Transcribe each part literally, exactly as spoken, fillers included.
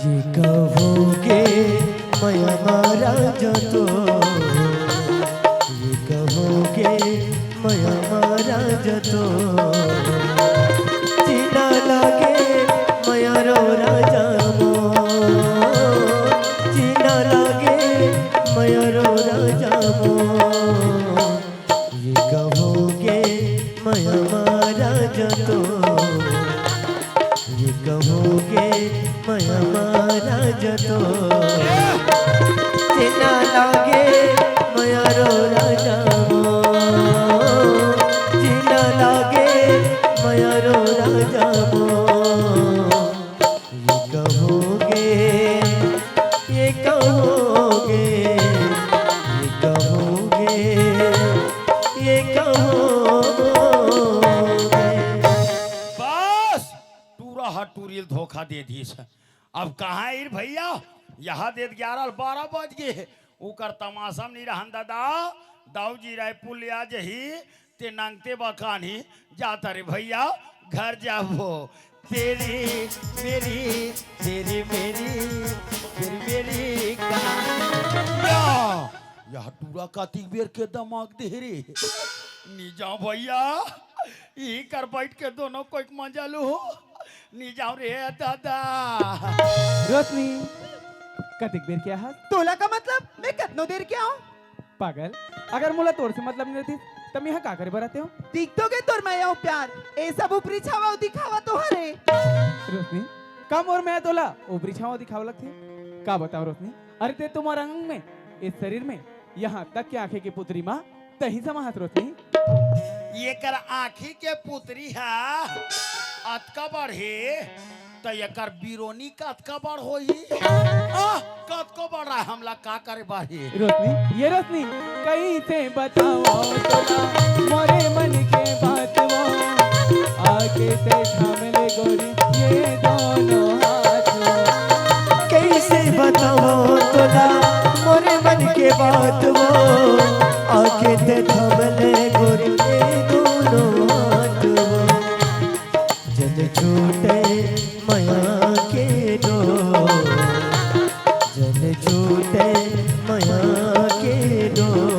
ये कहोगे मया महाराज तो, ये कहोगे मया महाराज तो, चिन्हा लागे मया रो राजा मोर, चिन्हा लागे मया रो राजा मोर। ये कहोगे मया महाराज तो, ये कहोगे मया महाराज तो, चिन्हा लागे मया रो राजा मोर, चिन्हा लागे मया रो राजा मोर। ये कहोगे, ये कहोगे, ये कहोगे, ये कहोगे। बस, टूरा ह टूरी ल धोखा दे दिस। अब कहाँ आइर भैया? यहाँ देत ग्यारह बारह बज गे। उकर तमाशा म नइ रहन ददा। दाऊ जी रायपुर ले आ जही, ते नंगते बकानी जाता रे भैया, घर जाबो। तेरी मेरी, तेरी मेरी, तेरी मेरी कहानी। या, यह टूरा कतिक बेर के दमाक दे रे। नी जाओ भैया, इही कर बैठ के दोनों कोई मजा लू। नी जाओ रे दादा। रोशनी, कतिक बेर के आहस? तोला का मतलब? मैं कतनो देर के आऊं? पागल, अगर मोला तोर से मतलब नहीं रहती, त मैं यहाँ का करे बर आते हो? दिख तो गे तोर मया अउ प्यार, ए सब ऊपरी छावा अउ दिखावा तो हरे। रोशनी, का मोर मया तोला ऊपरी छावा दिखावा लगथे? का बताओ रोशनी, अरे ते तुम्हार अंग में, इस शरीर में, यहाँ तक के आंखें की पुतरी मा तही समा हस रोशनी। एकर आँखी के पुतरी ह अतका बड़ हे, त एकर बिरोनी कतका बड़ होही? आह, कतको बड़ रहे, हमला का करे बर हे? रोशनी, ये रोशनी, कइसे बतावंव तोला मोरे मन के बात वो, आके ते थाम ले गोरी ये दोनों हाथ वो। कइसे बतावंव तोला मोरे मन के बात वो, आके ते थाम ले गोरी ये दोनों हाथ वो। जन छूटे मया के डोर, जन छूटे मया के डोर।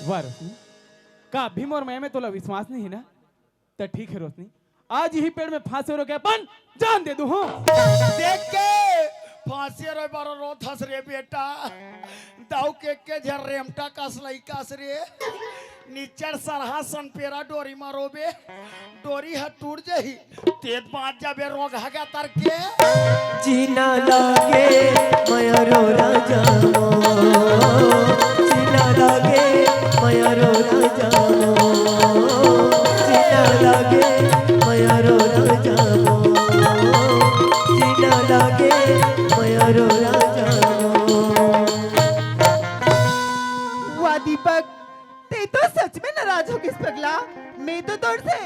वाह रोशनी, का अभी मोर मया में तोला विश्वास नहीं हे ना? त ठीक हे रोशनी, आज इही पेड़ में फांसी रो के अपन जान दे दूं हूँ। देख के फांसी रो बारो रोथस रे बेटा, दाऊ के के झर रेमटा कस लइकास रे, निचर सरहा सन पेरा डोरी मा रोबे, डोरी ह टूट जही, तेत बांच जाबे रोगहा गा तर के। चिन्हा लागे मया रो राजा मोर, चिन्हा लागे मया रो राजा मोर, चिन्हा लागे मया रो राजा मोर, चिन्हा लागे मया रो राजा मोर। वाह दीपक, ते तो सच में नाराज हो गिस पगला। मैं तो तोर से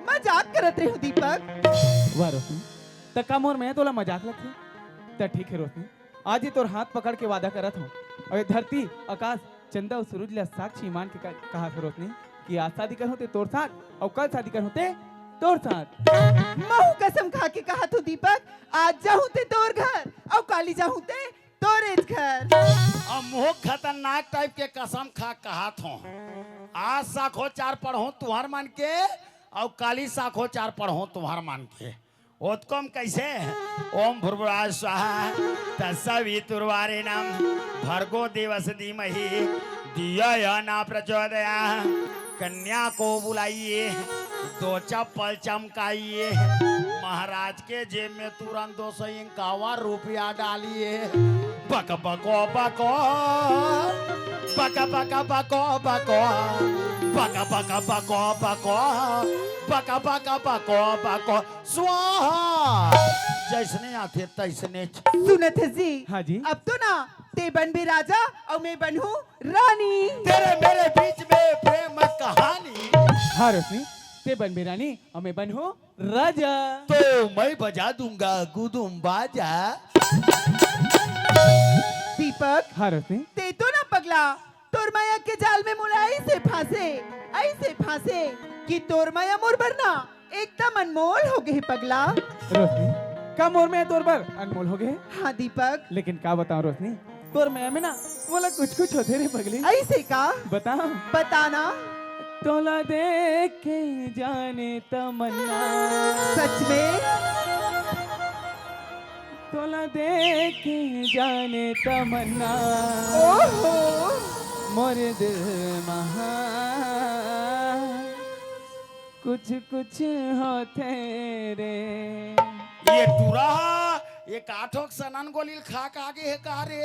मजाक करत रहे हूँ दीपक। वाह रोशनी, त का मोर मया तोला मजाक लगथे? त ठीक हे रोशनी, आज ही तोर हाथ पकड़ के वादा करत हूँ, अउ ये धरती, आकाश, चंदा अउ सूरज ला साक्षी मान के कह-, कहा था रोशनी कि आज शादी करहूँ ते तोर साथ, अउ कल शादी करहूँ ते तोर साथ। महू कसम खा के कहा था दीपक, आज जाहूँ ते तोर घर, अउ काली जाहूँ ते तोरेच घर। अब मुँह खतरनाक टाइप के कसम खा कहा था, आज साखो चार पढ़हूँ तुहर मन के, अउ काली साखो चार पढ़हूँ तुहर मन के। ओतको म कइसे? ओम भूर्भुवः स्वाहा तत्सवितुर्वरेण्यं भर्गो देवस्य धीमहि धियो यो न प्रचोदयात्। कन्या को बुलाइए, दो चप्पल चमकाइए, महाराज के जेब में तुरंत दो सौ इक्यावन रुपया डालिए। बक बको बको, बक बक बको बको, बक बक बको बको, बक बक बको बको। स्वाहा। जइसने आथे तइसने। सुनत हे जी? हाँ जी। अब तो ना ते बनबे राजा अउ मैं बनहूँ रानी। तेरे मेरे बीच में प्रेम कहानी। हाँ रोशनी, ते बनबे रानी अउ मैं बनहूँ राजा। तो मैं बजा दूंगा गुदुम बाजा। दीपक। हाँ रोशनी। ते तो ना पगला, तोर मया के जाल में मोला अइसे फांसे, अइसे फांसे कि तोर मया मोर बर ना अनमोल हो गे हे पगला। रोशनी, का मोर मया तोर बर अनमोल हो गे हे? हाँ दीपक। लेकिन का बताओं रोशनी, तोर मया में ना मोला कुछ कुछ होथे रे पगली। ऐसे का? बता। बताना। तोला देख के जाने तमन्ना, सच में? तोला देख के जाने तमन्ना, ओहो। मोर दिल महा कुछ कुछ होथे रे। ये टूरा हा, ये काठोक सनन गोली ल खा के आगे हे का रे?